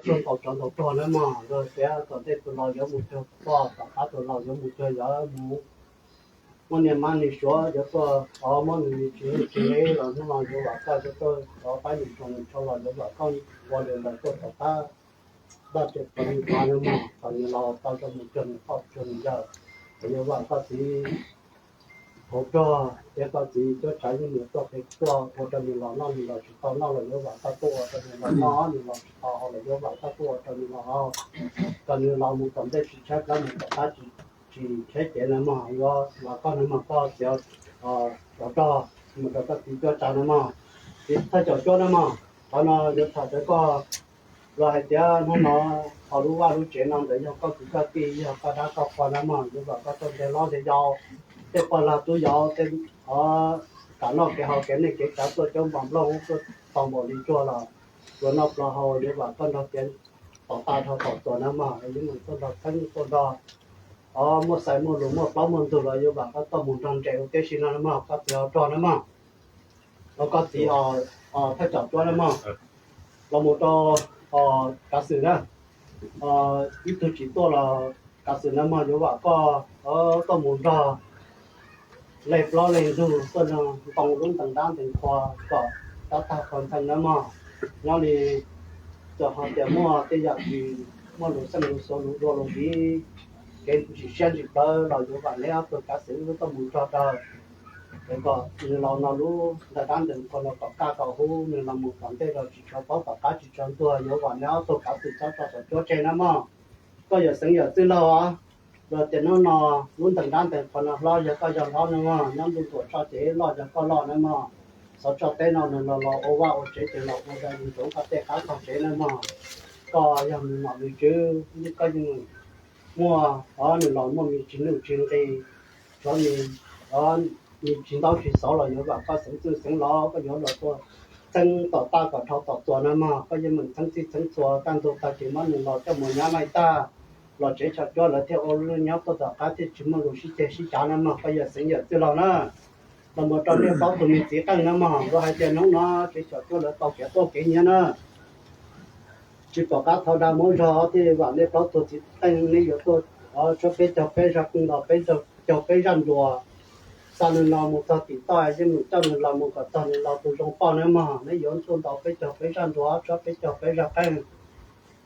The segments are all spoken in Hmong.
Tuaj ntaus tsov ntaus rog na mog, luag tias tom ntej tus laus yuav mus cuag poj, tom qab tus laus yuav mus cuag yawm, mus muab niag mab niag suav yuav tuaj, o, muab nws tsis tsis li los hnub no yuav vam koj, yuav tuaj rov pab nws tsoom nws tsho los yuav vam koj ua lawm lawm tuaj tom qab. Npaj tes pov nws pov na mog, kom nws los tau zoo mus cuag nws poj cuag nws yawm. Yuav vam koj txiv hauv rog thiab koj txiv cuab tsav yeej mus tuaj qhia tuaj ua rau nws los noj, nws los tsis tau noj los yuav vam koj tuaj ua rau nws los noj, nws los tsis tau haus los yuav vam koj tuaj ua rau nws los haus. Kom nws los mus tom ntej tsis tshaib plab, mus tom qab tsis tshaib cev na mog, yuav vam koj na mog, koj txiv hauv rog, mus rau koj txiv cuab tsav na mog. Txiv thawj caum cuab na mog, qhov no yuav tham rau koj los hais tias hnub no hauv lub vaj lub tsev no ntawd yog koj kwv koj tij, yog koj dab koj qhua na mog, yuav vam koj tuaj ntiag hlob ntiag yau, tej poj lag tub yau, tej kam noj kev haus kev neej kev tsav tuaj caub npam nplooj tuaj tau npaum li tsuag los, tsuas noj plaub hau yuav vam koj nrog tiav tom tag nrho tom txuas na mog, yuav mus tuaj nrog txheeb tuaj nrog, o, muaj xais muaj lus muaj plaub muaj ntug los yuav vam koj tuaj mus nrog nres ua tib si no na mog, koj txiv hauv rog na mog. Los koj txiv thawj caum cuab na mog, los mus rau kav xwm na, ib tug tsis tuaj los kav xwm na mog, yuav vam koj tuaj mus nrog leej plaub leej ntug tuaj ntoo lub ntees dab ntees qhua kom rov tag qhov ntxeeg na mog. Nyob li txawm ho tias muaj tej yam tsis muaj lus xeej lus xwm lus dua lus viv, kev ntsim siab ntsim plawv los yuav vam neb ob tug kav xwm wb tuaj mus nrog rau es kom nws laus no lub ntees dab ntees qhua no kom kaj kom hub, nws los mus tom ntej los tsis tshav pob tom qab tsis tshav ntuag, yuav vam neb ob tug kav xwm txhob tso xyom cuab tseg na mog. Koj yawm xeev yawm txwj laug os, luag tias hnub no lub ntees dab ntees qhua no hlob yog koj yog hlob na mog, nyob ntuj tuam tshoj ces loj yog koj loj na mog. Xov tshoj teb no nws los los ua vaj ua tsev ces los ua zoo ntsoov koj tej qab tog tsev na mog. Koj yog nws nom nws tswv, koj yeej muaj, o, nws los muaj me ntsis nuj tsis nqi, tshuav me ntsis ntaub tsis xauv los yuav vam koj xeev txwj xeev laus, koj yuav los tuaj txheeb tom tag kom dhau tom txuas na mog. Koj yeej meem txheeb txhij txheeb txhua, kaj ntug tag kis muab nws los coj mus nyab laij tag, los tsev xyom cuab lawv thiaj ua lub neej nyob tuaj tom qab thiaj tsis muaj lus sib ceg sib cav na mog, koj yawm xeev yawm txwj laug na. Los mus rau nej plaub tug me txiv qeej na mog, luag hais tias hnub no tsev xyom cuab lawv tau kev quaj kev nyiav na, tsis pom qab thov dag muab zog, thiaj vam nej plaub tug txiv qeej neb yuav tuaj, o, tshuab peb caug peb zaj qeej los peb caug peb zaj nruas, xa nws los mus txog tim toj, yeej meem coj nws los mus kom txog nws laus tus zoo poj na mog. Neb yuav tuaj ntaus peb caug peb zaj nruas, tshuab peb caug peb zaj qeej,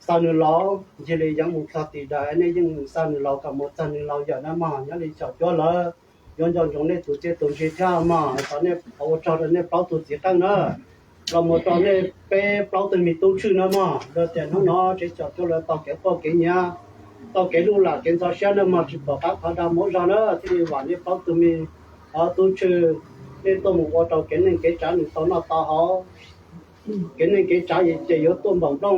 xa nws laus ncig li yeev mus txog tim daws, nej yeej xa nws laus kom mus txog nws laus yawm na mog. Nyob li xyom cuab lawv yuav nco ntsoov nej tus txiaj tus ntsig thiab mog. Thov nej ua tsaug rau nej plaub tug txiv qeej na, los mus rau nej peb plaub tug me tub tshwj na mog. Luag tias hnub no tsev xyom cuab lawv tau kev quaj kev nyiav, tau kev luj lam kev ntxhov siab na mog, tsis pom qab thov dag muab zog na, thiaj li vam nej plaub tug me tub tshwj, nej tuaj mus ua rau kev neej kev tsav nws tau noj tau haus. Kev neej kev tsav ces yuav tuaj npaum nplooj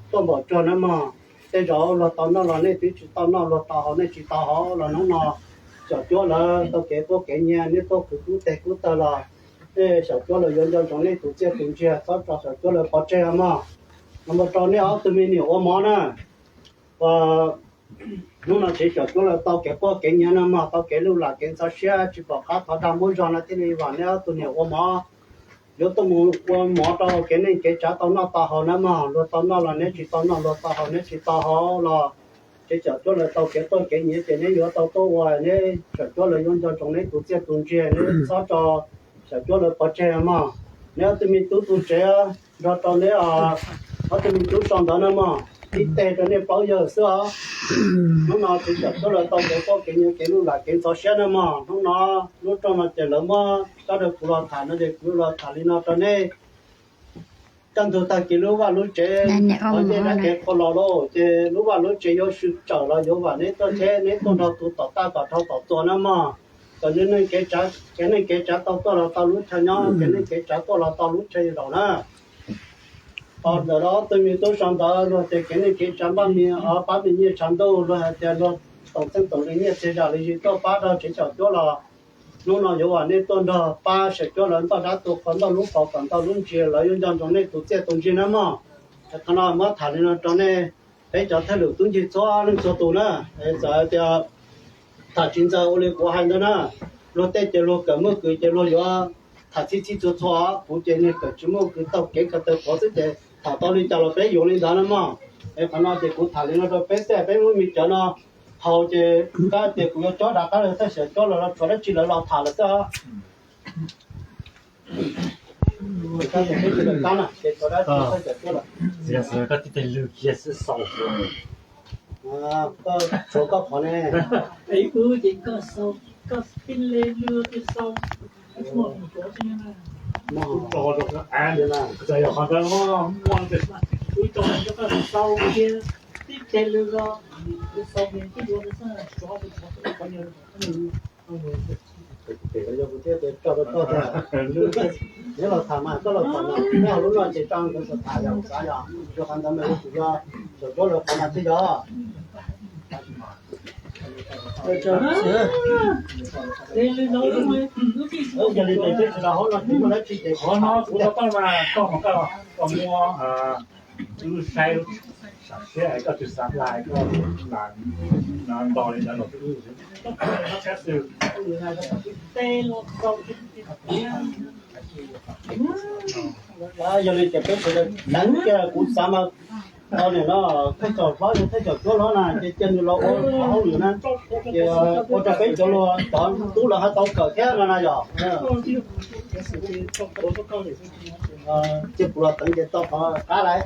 tuaj npaum tsuag na mog. Tej zaum luag tau noj los nej twb tsis tau noj, luag tau haus nej tsis tau haus los hnub no xyom cuab lawv tau kev quaj kev nyiav, nej tuaj khwv kub teg kub tawg los nej xyom cuab lawv yuav nco ntsoov nej tus txiaj tus ntsig, txhob tso xyom cuab lawv pov tseg mog. Los mus rau nej ob tug me niam ua mov na, hnub no tsev xyom cuab lawv tau kev quaj kev nyiav na mog, tau kev luj lam kev ntxhov siab tsis pom qab thov dag muab zog no thiaj li vam nej ob tug niam ua mov. Yuav tuaj mus ua mov rau kev neej kev tsav tau noj tau haus na mog. Luag tau noj los neb tsis tau noj, luag tau haus neb tsis tau haus los tsev xyom cuab lawv tau kev quaj kev nyiav ces neb yuav tau tuaj ua, neb xyom cuab lawv yuav nco ntsoov neb tus txiaj tus ntsig, neb txhob tso xyom cuab lawv pov tseg mog. Neb ob tug me tub tu tsev nrog rau neb ob tug me tub sau ntawv na mog, tib teg rau nej plaub yawg xwb os. Hnub no tsev xyom cuab lawv tau kev quaj kev nyiav kev luj lam kev ntxhov siab na mog. Hnub no lub rooj no ces lawv muab coj rau kuv los tham no ces kuv los tham li no rau nej. Kaj ntug tag kis lub vaj lub tsev, qhov ncej dab kev qhua los lauj, ces lub vaj lub tsev yuav sw tsawm los yuav vam neb tuaj thiab, neb tuaj nrog tus tom taj tom dhau tom txuas na mog. Kom nws neej kev tsav, kev neej kev tsav tau tuaj los tau lub chaw nyob, kev neej kev tsav tuaj los tau lub chaw zaum na. Ho ntawm no ob tug me tub sau ntawv luag tias kev neej kev tsav npaj me, pab me nyiaj tshav ntuj, luag hais tias luag toom txeeb toom li nyiaj txiag zam li zis tuaj pab rau tsev xyom cuab los hnub no yuav vam nej tuaj nrog pab xyom cuab lawv ntoj dab tu qhua ntoj lub qau kom ntau lub ntsis, lawv yuav nco ntsoov nej tus txiaj tus ntsig na mog. Qhov no muab tham li no rau nej peb cov thawj lwm tub ncig txhua leej txhua tus na. Txawm tias tham tsis ntxaws ua li kuv hais ntawd na, luag tej ces luag kawm muaj kws ces luag yuav tham txhij txhij txhua txhua, kuv ces niag kawm tsis muaj kws taug kev ko taw qhuav xwb ces tham tau li cas los peb yuav li ntawd na mog. Es qhov no ces kuv tham li no rau peb xwb, peb lub me cov no haus ces kab tias kuv yuav cob rov qab lawm, thaj tsam cob los los txog dab tsi lawv los tham lawm xwb. Koj tib tes lw kiag xwb xaus. Koj tshuav koj qhov ne. Wb ces koj xaus, koj tib le lw tib xaus. Txawm yog qhov ntawd muaj, wb rau koj xaus kiag, tib tes lw los, xaus kiag tib dua xwb, tsis tshua qhov ntawd. Neb los tham mas, koj los tham mas, neb hauv lub no ces tso nkawd tham yog xav yog, rau qhov ntawd mas yuav tsum yog, tsum cuab lawv qhov mas thiaj yog. Yog li ces tib tsis los hauv no tsis muaj dab tsi ces qhov no kuv tau toj mas koj mus koj, koj muab, wb saib sam siab koj tsis xav hla koj lam nto li ntawd los wb xwb. Yog li ces peb sawv daws deev kiag, kuv xav mas tau nim no thaj tsam hlob yog thaj tsam cuab hlob na ces cia nws los ua hauj lwm na, ces ua rau peb cov luag cov tub lawv ho tau kawm thiab no na yog. Ces kuv los teev ces tau qhov qab lawm.